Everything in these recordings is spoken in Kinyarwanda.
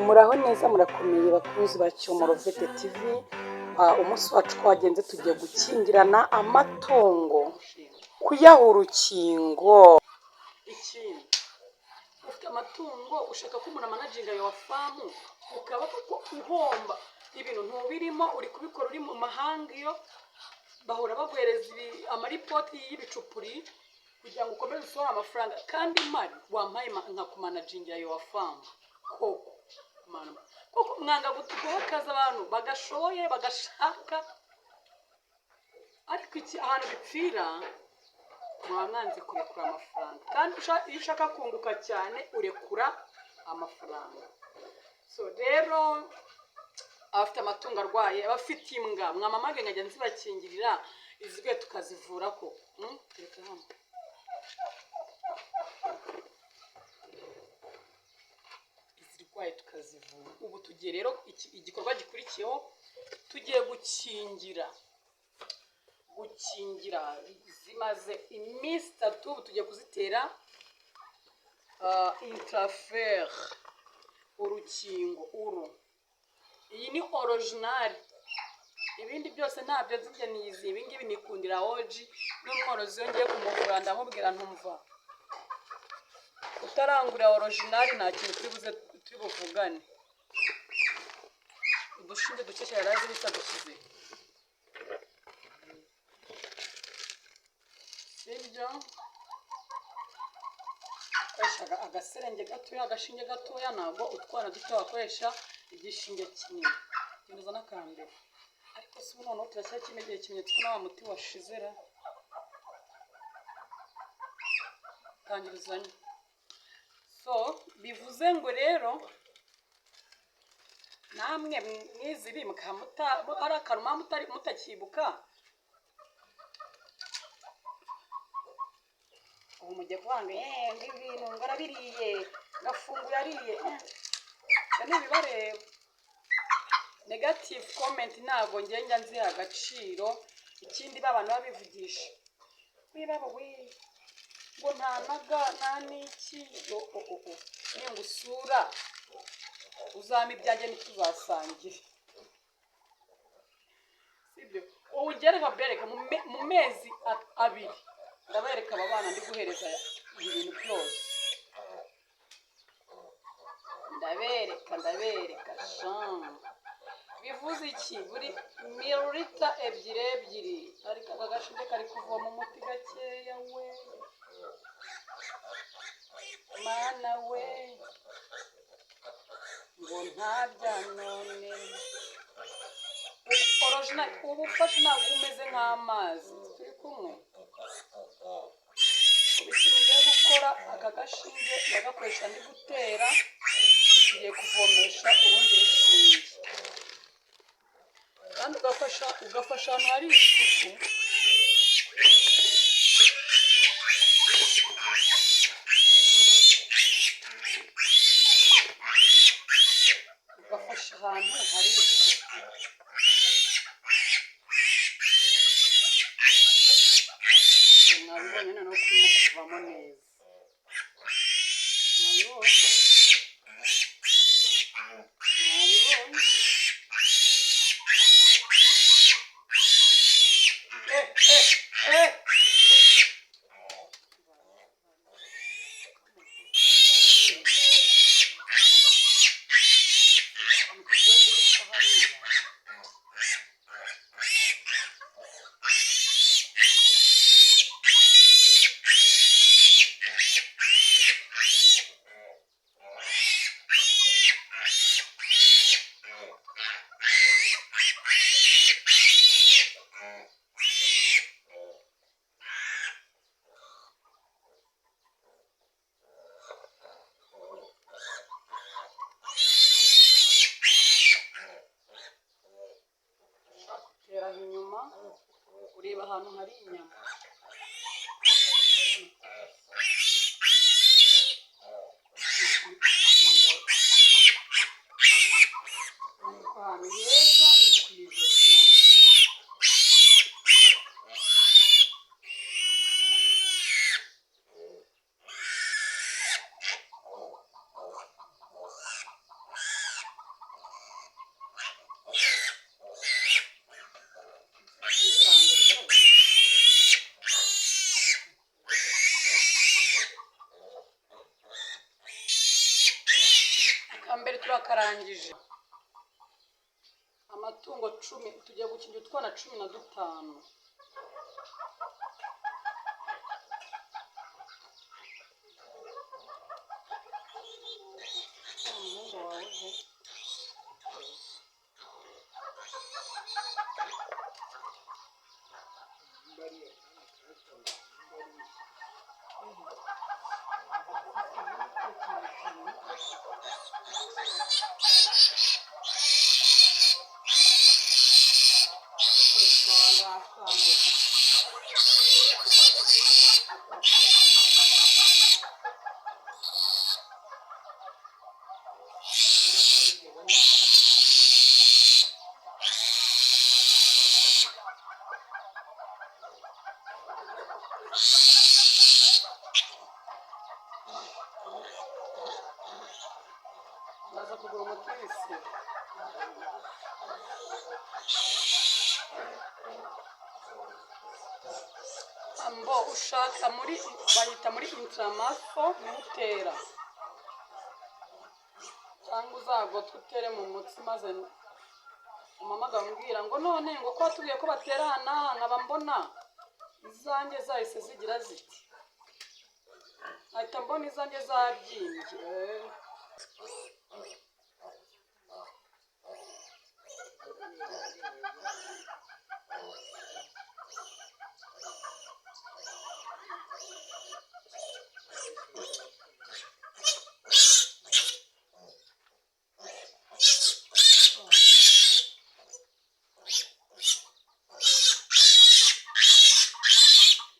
Muraho neza, murakomeye bakunzi ba Cyomoro Vet TV. Umunsi wacu uko wagenze, tugiye gukingirana amatungo, kuyaha urukingo. Ikindi, ufite amatungo, ushaka ko umuntu amanaginga your farm, ukaba koko uhomba, ibintu ntubirimo, uri kubikora uri mu mahanga, iyo bahora baguhereza amaripoti y'ibicupuri kugira ngo ukomeze usohore amafaranga, kandi mari wampaye nkakumanagingira your farm koko. Mana, koko mwanga guha akazi abantu bagashoboye, bagashaka, ariko iki ahantu bipfira, muba mwanze kurekura amafaranga. Kandi iyo ushaka kunguka cyane, urekura amafaranga. So rero, abafite amatungo arwaye, abafite imbwa, mwamamage nkajya nzibakingirira, izirwaye tukazivura ko. Reka hano. Izirwaye tukazivura. Ubu tugiye rero, igikorwa gikurikiyeho, tugiye gukingira. Zimaze iminsi 3, ubu tugiye kuzitera Intrafer, urukingo uru. Iyi ni original, ibindi byose ntabyo nzibye, nizi ibi ngibi nikundira oji. N'umworozi iyo ngiye kumuvura ndamubwira ntumva utarangurira original, nta kintu turi buze turi buvugane. Udushinge duke cyane yari azi bitadushyize, sibyo? Ukoresha agaserenge gatoya, agashinge gatoya, ntabwo utwana duto wakoresha igishinge kinini. Genda uzane akambere. Ariko si ubu noneho turashyira ikimenyetso ko na wa muti washize ra. Tangira uzane. So bivuze ngo rero namwe mwize ibi mukaba ari akantu muba mutakibuka. Ubu mugiye kuvuga ngo ngo ibintu ngo arabiriye, ngafunguye ariye. Ibyo ni ibibareba. Negative comment ntabwo njye njya nziha agaciro. Ikindi, ba bantu babivugisha wibaba we ngo nta naga nta n'iki, o o o o ningusura uzampa ibyanjye ntituzasangire, sibyo? Ubu njye reka mbereke mu mezi 2, ndabereka aba bana ndi guhereza ibi bintu byose. Ndabereka, ndabereka sha. Bivuze iki? Buri mililita ebyiri ebyiri, ariko aka gashinge kari kuvoma umuti gakeya we. Mana we, ngo ntabya none original ubu ufashe ntabwo uba umeze nk'amazi. Turi kumwe. Ubu ikintu ngiye gukora, aka gashinge ndagakoresha ndi gutera, ngiye kuvomesha urundi rushinge. Kandi ugafasha ahantu hari isuku. Ugafasha ahantu hari isuku. Mwabibonye noneho kurimo kuvamo neza, mwabibonye, mwabibonye. Eh, eh, eh. Akantu kagiye guhita hariya. Tera aho inyuma, ureba ahantu hari inyama. Ahantu heza ni ku ijosi. Turakarangije. Amatungo 10, tugiye gukingira utwana 15. Umuhungu wawe he? Ndaza kugura umuti w'ibisiga. Ambo ushaka muri bayita muri intramafo niho utera, cyangwa uzagotwe utere mu mutsi, maze umamagara umbwira ngo none ngo ko watubwiye ko batera aha n'aha, nkaba mbona izanjye zahise zigira ziti, ahita mbona izanjye zabyimbye.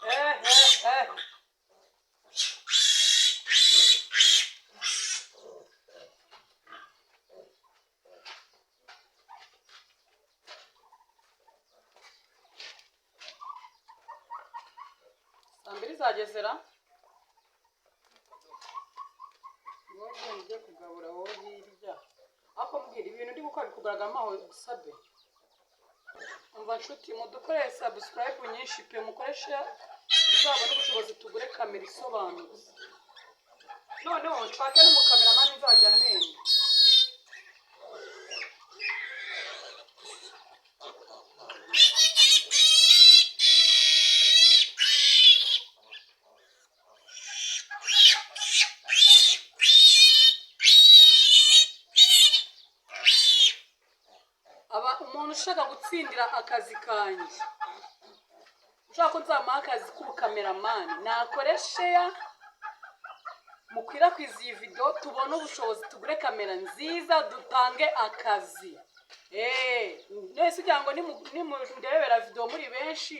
Eh, eh, eh. Saa mbiri zagezera, wowe ugenda ujye kugabura wowe hirya, ariko mbwira ibintu ndi gukora bikugaragaramo aho gusabe. Umva nshuti, mudukorere subscribe nyinshi pe, mukoreshe tuzabone ubushobozi tugure kamera isobanutse, noneho nshake n'umukameramani nzajya mpemba. Aba umuntu ushaka gutsindira akazi kanjye, ushaka ko nzamuha akazi k'ubukameramani, nakore share, mukwirakwize iyi video, tubone ubushobozi tugure kamera nziza, dutange akazi. Nese ugira ngo nimundebera video muri benshi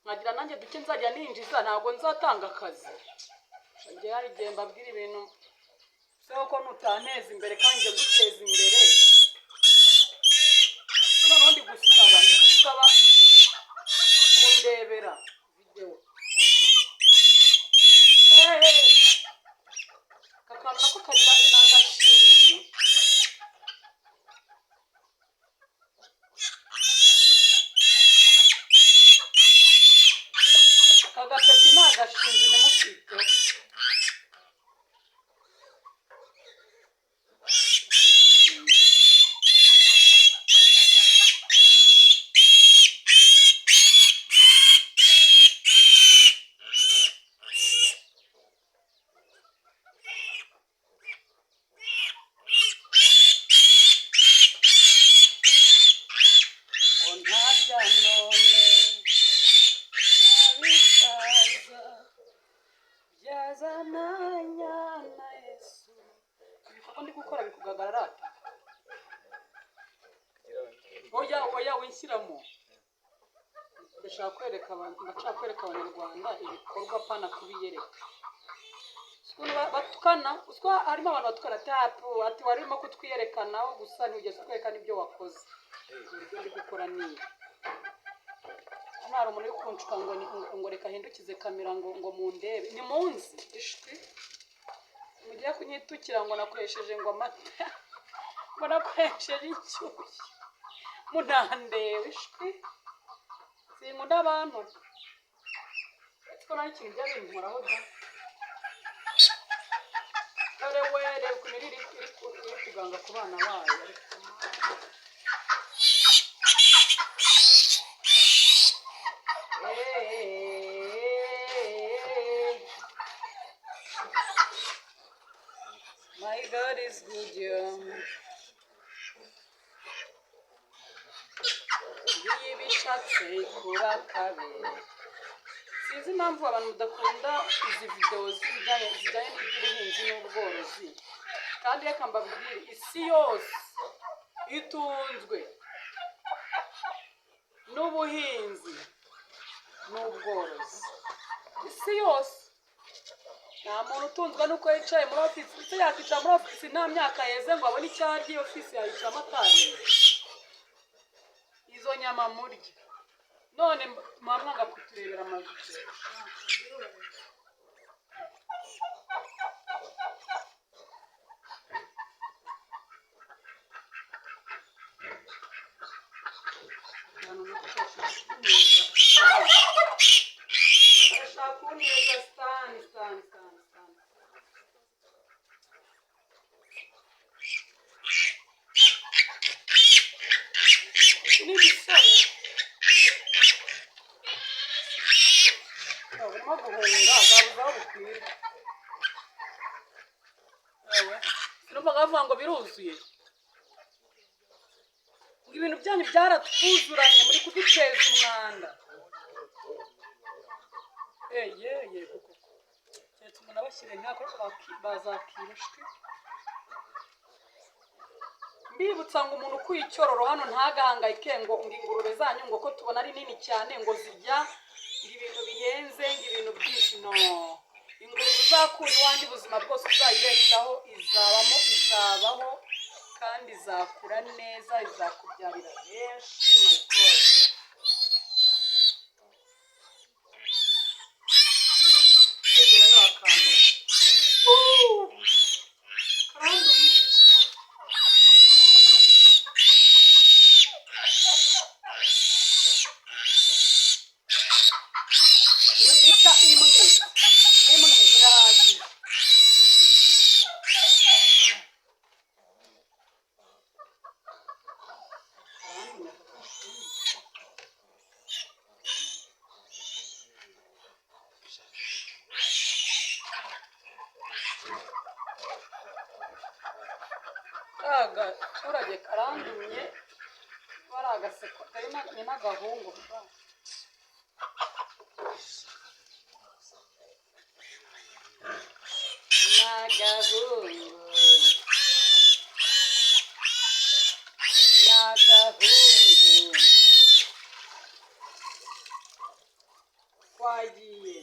nkagira nanjye duke nzajya ninjiza, ntabwo nzatanga akazi. Njye hari igihe mbabwira ibintu se ko nutanteza imbere kandi njye guteza imbere. Noneho ndi gusaba kundebera video. Aka kantu nako kagira ni agashinge. Aka gapeti ni agashinge, ntimukiteho. Ngo ntabya none ntabisaza byazananya na Yesu. Ibikorwa ndi gukora bikugaragara rata. Oya oya, winshyiramo. Ndashaka kwereka abantu, ndashaka kwereka abanyarwanda ibikorwa, pana kubiyereka. Ukuntu batukana, uswa harimo abantu batukana tapu, ati wari urimo kutwiyerekanaho gusa ntiwigeze utwereka n'ibyo wakoze. Ibyo ndi gukora ni ibi. Hano hari umuntu uri kunshuka ngo ngo reka ahindukize kamera ngo mundebe. Ni munzi ishwi. Mugiye kunyitukira ngo nakoresheje ngo amata, ngo nakoresheje inshyushyu. Munandebe ishwi. Sinkunda abantu. Uretse ko nta n'ikintu bijya binkoraho da. Dore we, reba ukuntu iri kuganga ku bana bayo. My God is good, yeah. Ngiyi bishatse kuba kabiri. Sinzi impamvu abantu mudakunda izi videwo zijyanye n'iby'ubuhinzi n'ubworozi. Kandi reka mbabwire, isi yose itunzwe n'ubuhinzi n'ubworozi. Isi yose. Nta muntu utunzwe n'uko yicaye muri ofisi. Ese yakicara muri ofisi nta myaka yeze ngo abone icyo arya? Iyo ofisi yayicaramo atariye? Izo nyama murya none muba mwanga kuturebera amavideo. Arashaka kuneza. Sitani, sitani, sitani, sitani. Iki ni igisore. Burimo guhunga, bwabuze aho bukwira. Ewe, sinumvaga bavuga ngo biruzuye, ngo ibintu byanyu byaratwuzuranye, muri kuduteza umwanda. Eye, yego koko, keretse umuntu abashyiriye nk'ako, ariko bazakira shwi. Mbibutsa ngo umuntu ukuye icyororo hano ntagahangayike ngo ingurube zanyu, ngo ko tubona ari nini cyane, ngo zirya ngo ibintu bihenze, ngo ibintu byinshi. No ingurube uzakura iwanjye, ubuzima bwose uzayibeshaho, izabamo, izabaho kandi izakura neza, izakubyarira benshi. My God. Kwegerayo akantu karanduye. Ni lita imwe, imwe irahagije. Agaturage karandumye, bari agaseko kari ni n'agahungu sha. N'agahungu, n'agahungu. Twagiye.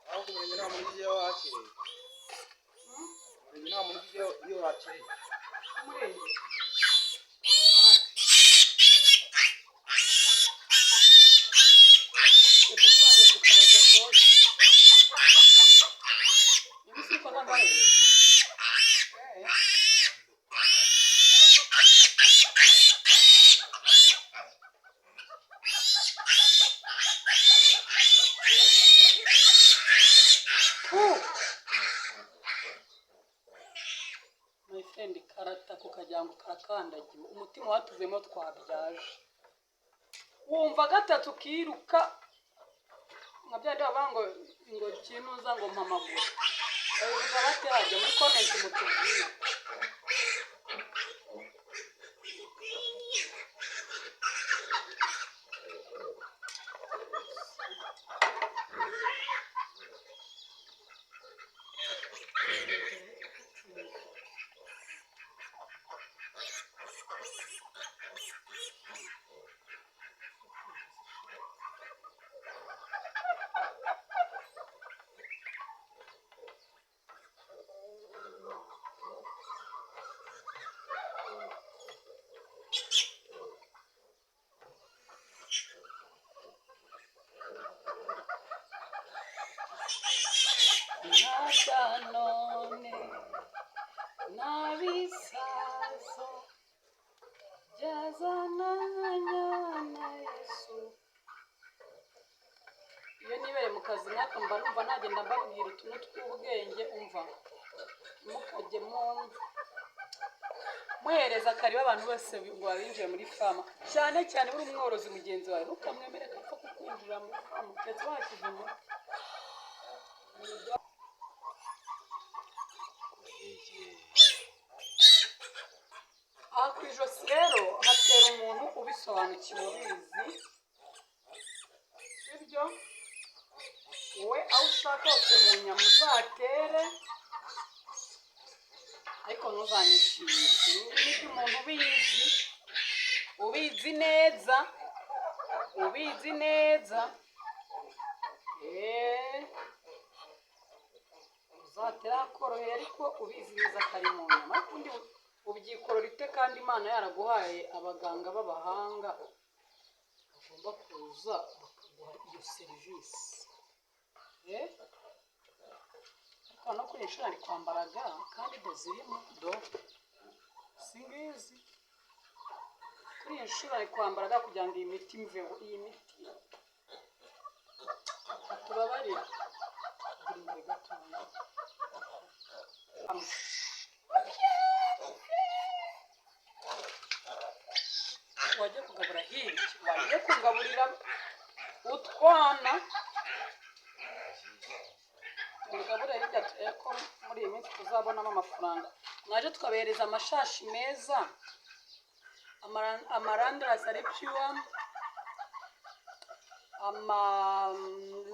Aho ku murenge nta muntu ujya wakiriye. Umurenge nta muntu ujya iyo wakiriye. Umurenge. Reka tubanze tukabaza boss. Iminsi iri kwa kangahe? Eh. Puh! My friend, karata kukagira ngo karakandagiwe, umutima watuvuyemo twabyaje. Wumva gatatu ukiruka nka bya bindi bavuga ngo kinuza ngo mpamaguru. Babivuga bate hajya muri comment mutubwire. Ntabya none n'abisaza byazananya na Yesu. Iyo nibereye mu kazi nk'aka mba numva nta Nzagenda mbabwira utuntu tw'ubwenge. Umva, ntimukajye muhereza karibu abantu bose ngo babinjire muri farm, cyane cyane uri umworozi mugenzi wawe, ntukamwemere ko apfa kukwinjira muri farm keretse wahashyize umuti. Aha ku ijosi rero hatera umuntu ubisobanukiwe, ubizi, sibyo? Wowe aho ushaka hose mu nyama uzatere, ariko ntuzanishime. Ibi ngibi ni iby'umuntu ubizi, ubizi neza, ubizi neza. Uzatera hakoroheye, ariko ubizi neza ko ari mu nyama. Ariko undi ubyikorera ute kandi Imana yaraguhaye abaganga b'abahanga bagomba kuza bakaguha iyo serivisi? Ariko no kuri iyi nshuro ari kwambara ga, kandi do zirimo, do si ngizi. Kuri iyi nshuro ari kwambara ga kugira ngo iyi miti imveho. Iyi miti atubabarira kugira imbere gatoya. Wajya kugabura hirya, wajya kugaburira utwana, tugabure hirya, turebe ko muri iyi minsi tuzabonamo amafaranga. Mwaje tukabereza amashashi meza, amarandarasi ari pure, ama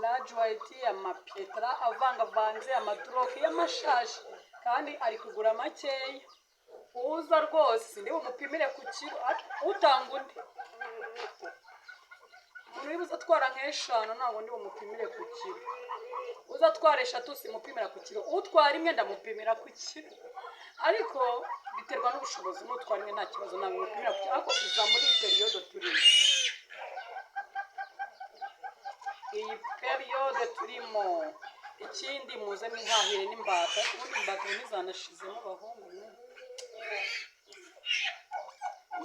large white, amapietra avangavanze, amaduroke y'amashashi, kandi ari kugura makeya. Uza rwose ndi bumupimire ku kiro, utanga undi umuntu wibuze atwara nk'eshanu, ntabwo ndi bumupimire ku kiro. Uza atwara eshatu simupimira ku kiro, utwara imwe ndamupimira ku kiro, ariko biterwa n'ubushobozi. N'utwara imwe nta kibazo, ntabwo mupimira ku kiro. Ariko uza muri iyi période turimo, iyi période turimo. Ikindi, muze mwihahire n'imbata. Ubundi imbata ubu ntizanashizemo, abahungu mwe.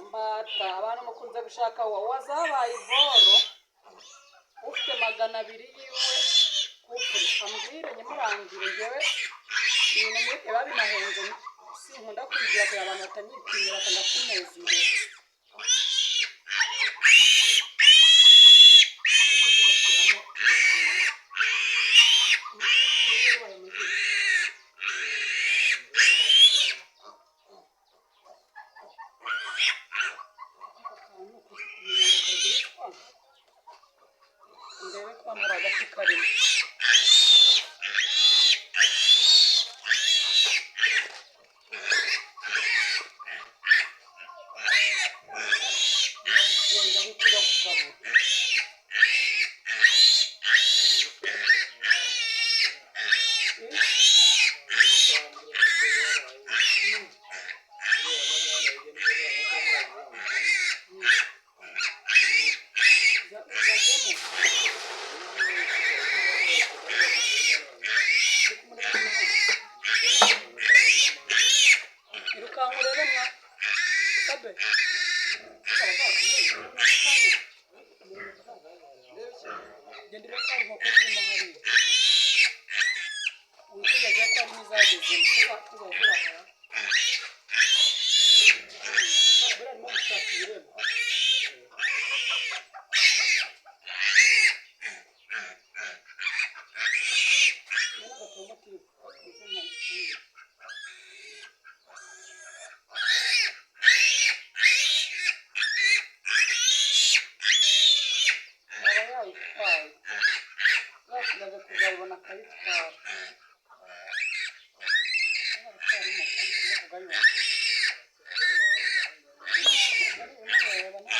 Imbata abantu mukunze gushaka, wa zabaye iboro. Ufite 200 yiwe couple ambwire nyimurangire. Ngewe ibintu muri biba binahenze, sinkunda kwigira kugira abantu batanyitinya bakanga kunteza imbere. Kuko tugashyiramo, tugashyiramo. Wabaye muzima. Aka kantu kumenya ngo kagurishwa, ndebe ko hano hari agafi karimo. Genda ariko ujya kugabura. Zagemo. Irukanka urebe mwa sabe. Genda urebe ko hari inkoko zirimo hariya, witegereze ko harimo izagezemo. Tuba tuba vuba aha, buriya arimo gushaka ibirego. Mbona agatomotivu. Aba yayitwaye, yasigaje kuzayibona akayitwara. Aracyarimo ari kumuvuga yumva.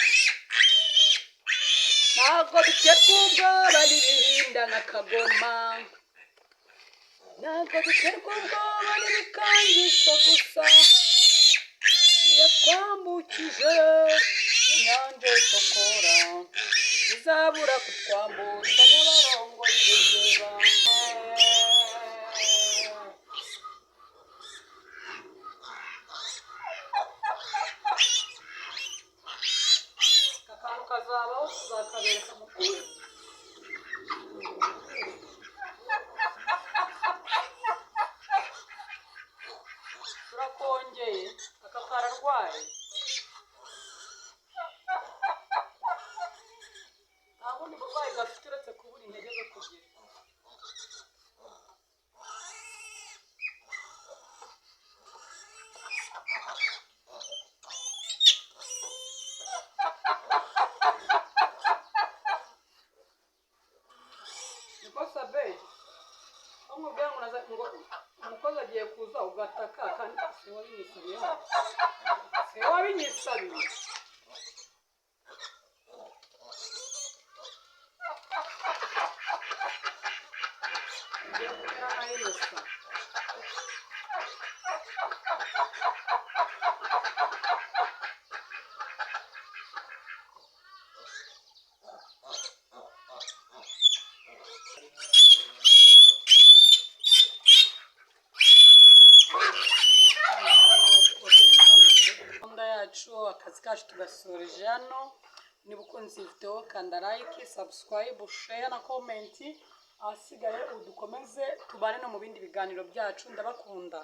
Ntabwo duterwa ubwoba n'ibihinda nka kagoma, ntabwo duterwa ubwoba n'ibikangisho gusa. Iyo twambukije inyanja itukura, izabura kutwambutsa Nyabarongo y'Ibigega. Aka kantu kazabaho, tuzakabereka mu Nkubwira ngo ngo umukozi agiye kuza ugataka, kandi si wowe wabinyisabiye hano, si wowe wabinyisabiye. Ngiye kumera nka Innocent. Gahunda yacu, akazi kacu tugasoreje hano. Niba ukunze iyi video, kanda like, subscribe, share na comment. Ahasigaye udukomeze tubane no mu bindi biganiro byacu. Ndabakunda.